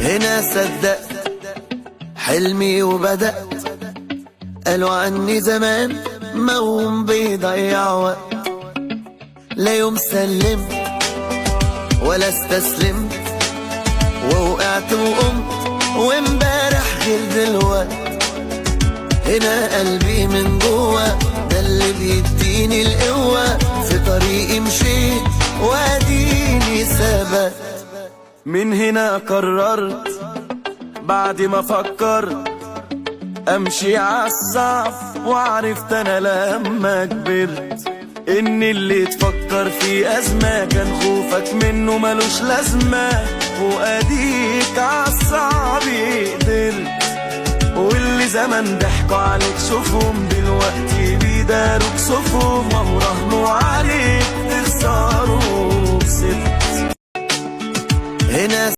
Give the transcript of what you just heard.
هنا صدقت حلمي وبدأت، قالوا عني زمان موهوم بيضيع وقت. لا يوم سلمت ولا استسلمت، ووقعت وقمت وامبارح غير دلوقت. هنا قلبي من جوه ده اللي بيديني القوة، في طريقي مشيت واديني ثبت. من هنا قررت بعد ما فكرت امشي عالصعب، وعرفت انا لما كبرت ان اللي تفكر في ازمة كان خوفك منه ملوش لازمة، واديك عالصعب قدرت. واللي زمان ضحكوا عليك شوفهم دلوقتي بيداروك صفهم، وهو راهنوا عليك تخسروا كسبت. هنا